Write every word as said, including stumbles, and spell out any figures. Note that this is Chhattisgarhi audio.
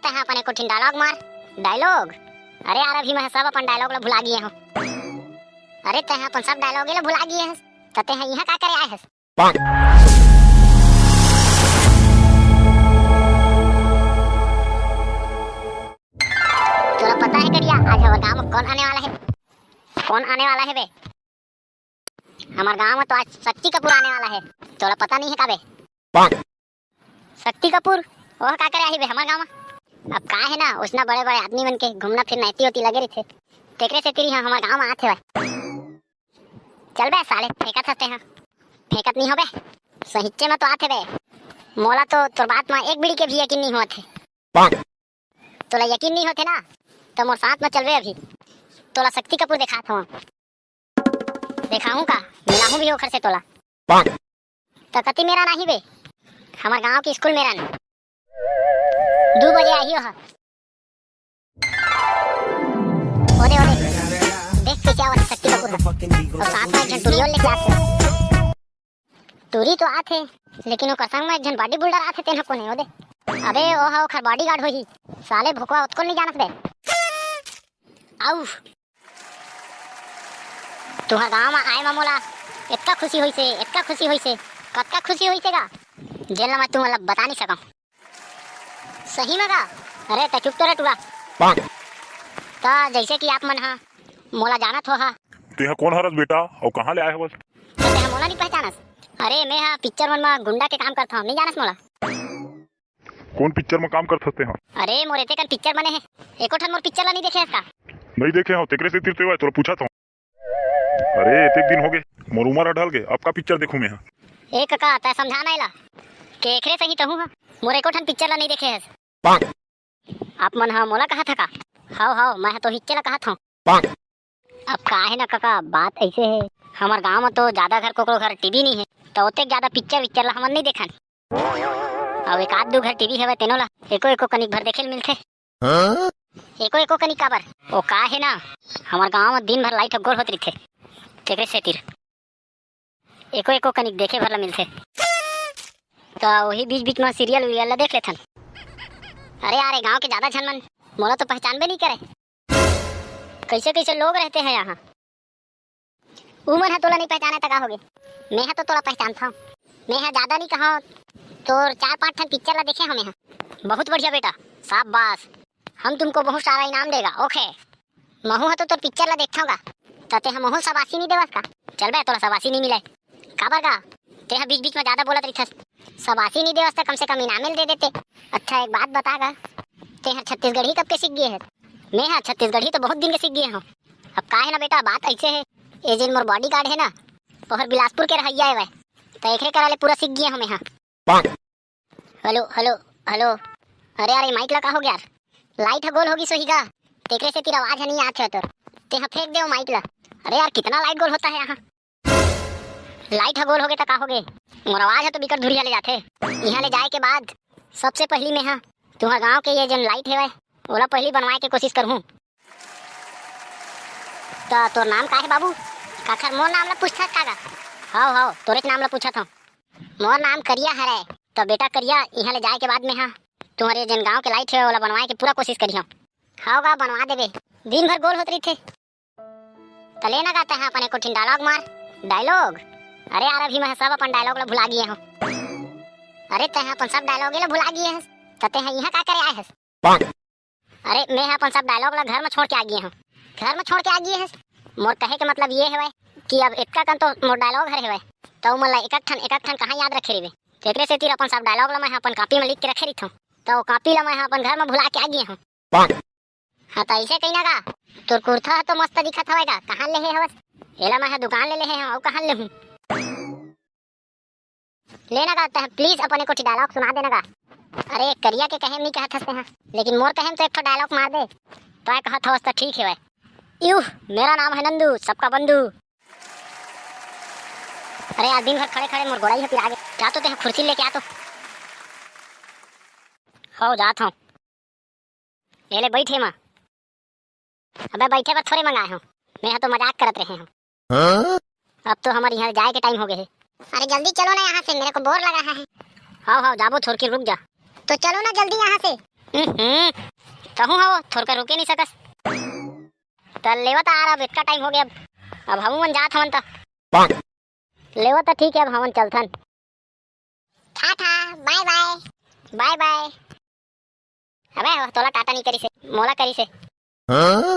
तैं ह अपन एको ठिन डायलॉग मार। डायलॉग? अरे यार, अभी मैं सब अपन डायलॉग ला भुला गे हंव। अरे, तैं ह अपन सब डायलॉग ला भुला गे हस, त तैं ह इहां का करे आए हस? तोला पता हे करिया, आज हमर गांव में कौन आने वाला हे? कौन आने वाला हे बे? हमर गांव में तो आज शक्ति कपूर आने वाला हे। तोला पता नहीं हे का बे? शक्ति कपूर? ओह का करे आही बे हमर गांव में? अब का हे ना, ओसना बड़े-बड़े आदमी मन के घूमना फिरना एती ओती लगे रहिथे। तेकरे सेती इहां हमर गांव में आत हे बे। चल बे साले, फेंकत हस तैं ह। फेंकत नहीं हों बे, सहिच्चे में तो आत हे बे। मोला तो तोर बात में एक बीड़ी के भी यकीन नहीं होत हे। तोला यकीन नहीं होथे ना, त मोर साथ में चलबे अभी। तोला शक्ति कपूर देखात हंव। देखाहूं का? मिलाहूं भी ओखर से तोला। त कति मेरन आही बे? हमर गांव के स्कूल मेरन। दू बजे आही ओह। ओदे, ओदे। देख कइसे आवत हे शक्ति कपूर ह। अउ साथ में एक झन टुरियो लेके आत हे। टूरी तो आथे, लेकिन ओकर संग में एक झन बॉडी बिल्डर आथे, तेन ह कोन हे ओदे? अबे, ओ ह ओखर बॉडीगार्ड होही। साले भोकवा ओतको नहीं जानत बे। आउ, तुंहर गांव में आए म मोला एतका खुशी होइसे, एतका खुशी होइसे, कतका खुशी होइसे गा, जेन ल मैं तुमन ल बता नहीं सकंव। सही में गा? अरे, तैं चुप तो रह टूरा। त जइसे कि आप मन ह मोला जानत हो हा। तेंह कोन हरस बेटा, अउ कहाँ ले आए हवस? त तेंह मोला नहीं पहचानस? अरे, मैं हा पिक्चर मन म गुंडा के काम करथंव, नहीं जानस मोला? कोन पिक्चर म काम करथस तेंह? अरे, मोर एते कन पिक्चर बने हे, एको ठन मोर पिक्चर ला नहीं देखे हस का? नहीं देखे हंव, तेकरे सेती तो तोला पूछत हंव। अरे, एतेक दिन होगे, मोर उमर ह ढल गे, अब का पिक्चर देखहूं मैं ह? ए कका, तैं समझा ना एला, के एकरे सही तहूं ह, मोर एको ठन पिक्चर ला नहीं देखे हस। आप मन ह मोला कहत ह का? हव, हव, मैं ह तो हिच्चे ला कहत हंव। अब का हे ना कका, बात अइसे हे, हमर गांव म तो जादा घर कोकरो घर टीवी नहीं हे, त ओतेक जादा पिक्चर विक्चर ला हमन नहीं देखन। अउ एक आध दू घर टीवी हवय, तेनो ला एको एको कनिक भर देखे ल मिलथे। एको एको कनिक काबर? ओ का हे ना, हमर गांव म दिन भर लाइट ह गोल होत रहिथे, तेकरे सेतिर एको एको कनिक देखे भर ला मिलथे। त ओही बीच बीच म सीरियल उरियल ला देख लेथन। अरे यार, ए गांव के जादा झन मन मोला तो पहचानबे नहीं करे। कैसे कैसे लोग रहते हैं यहाँ। उमन ह तोला नहीं पहचाने त का होगे? मैं ह तो तोला पहचानथंव। मैं ह जादा नहीं कहंव, तोर चार पांच ठन पिक्चर ला देखे हंव मैं ह। बहुत बढ़िया बेटा, शाबाश। हम तुमको बहुत सारा इनाम देगा, ओके। महू ह तो तोर पिक्चर ला देखथंव गा, त तेंह महू शाबाशी नहीं देवस का? चल बे, तोला शाबाशी नहीं मिलय। काबर गा? तेंह बीच बीच में जादा बोलत रहिथस। शाबाशी नहीं देवस त कम से कम इनामे ल दे देते। अच्छा, एक बात बता गा, तेंह छत्तीसगढ़ी कब के सीख गे हस? मैं ह छत्तीसगढ़ी तो बहुत दिन के सीख गे हंव। अब का हे ना बेटा, बात अइसे हे, ए जेन मोर बॉडीगार्ड हे ना, ओहर बिलासपुर के रहइया हवय, त एकरे करा ले पूरा सीख गे हंव मैं ह। Hello, hello, hello. अरे यार, ए माइक ला का होगे यार? लाइट ह गोल होगिस होही गा, तेकरे सेतिर आवाज ह नहीं आत हे तोर। तेंह फेंक दे ओ माइक ला। अरे यार, कितना लाइट गोल होता है यहाँ। लाइट ह गोल होगे त का होगे, मोर आवाज ह तो बिकट धुरिहा ले जाथे। इहां ले जाए के बाद सबसे पहिली मैं ह तुंहर गांव के ये जेन लाइट हेवय, ओला पहिली बनवाए के कोशिश करहूं। त तोर नाम का हे बाबू? काखर मोर नाम ला पूछथस का गा? हव, हव, तोरेच नाम ला पूछत हंव। मोर नाम करिया हरय। त बेटा करिया, इहां ले जाए के बाद में ह तुंहर ये जेन गांव के लाइट हे, ओला बनवाए के पूरा कोशिश करिहंव। हव गा, बनवा देबे। दिन भर गोल होत रहिथे। त ले ना गा, तैं ह अपन एको ठिन डायलॉग मार। डायलॉग? अरे यार, अभी मैं ह सब अपन डायलॉग ला भुला गे हंव। अरे, तैं ह अपन सब डायलॉग ला भुला गे हस, त तैं ह इहां का करे आए हस? अरे, मैं ह अपन सब डायलॉग ला घर म छोड़ के आ गे हंव। घर म छोड़ के आ गे हस? मोर कहे के मतलब ये हेवय कि अब एतका कन तो मोर डायलॉग हर हेवय, त ओमन ला एक-एक ठन, एक-एक ठन कहाँ याद रखे रहिबे? तेकरे सेतिर अपन सब डायलॉग ला मैं ह अपन कॉपी म लिख के रखे रहिथंव, त ओ कॉपी ला मैं ह अपन घर म भुला के आ गे हंव। हां, त अइसे कही ना गा, तोर कुर्ता ह तो मस्त दिखत हवय गा, कहां ले हे हवस? एला मैं ह दुकान ले ले हे हंव, अउ कहां ले हूं? ले ना गा, तैं please अपन एको ठी डायलॉग सुना दे ना गा। अरे, करिया के कहे म नहीं कहत हस तैं ह, लेकिन मोर कहे म तो एक ठो डायलॉग मार दे। तैं कहत हवस त ठीक हेवय। यू, मेरा नाम है नंदू, सबका बंधु। अरे यार, दिन भर खड़े खड़े मोर गोड़ाई ह पिरा गे। जा तो तैं ह खुर्सी लेके आ तो। हव, जात हंव। ए ले बइठ एमा। अबे बइठे बर थोरे मंगाए हंव, मैं ह तो मजाक करत रहे हंव। अब तो हमर इहां जाए के टाइम होगे हे। अरे जल्दी चलो ना यहाँ से, मेरे को बोर लगा है। हव हव, जाबो, थोरकी रुक जा। तो चलो ना जल्दी यहाँ से, हम्म, कहूँ हव, थोरका रुके नहीं सकस। त लेवा त आ रहा, अब इतना टाइम हो गया, अब अब हमू मन जात हवन त। लेवा त ठीक है, अब हमन चलथन। टाटा, बाय बाय। बाय बाय। अबे, वो तोला टाटा नहीं करी से, मोला करी से। हाँ?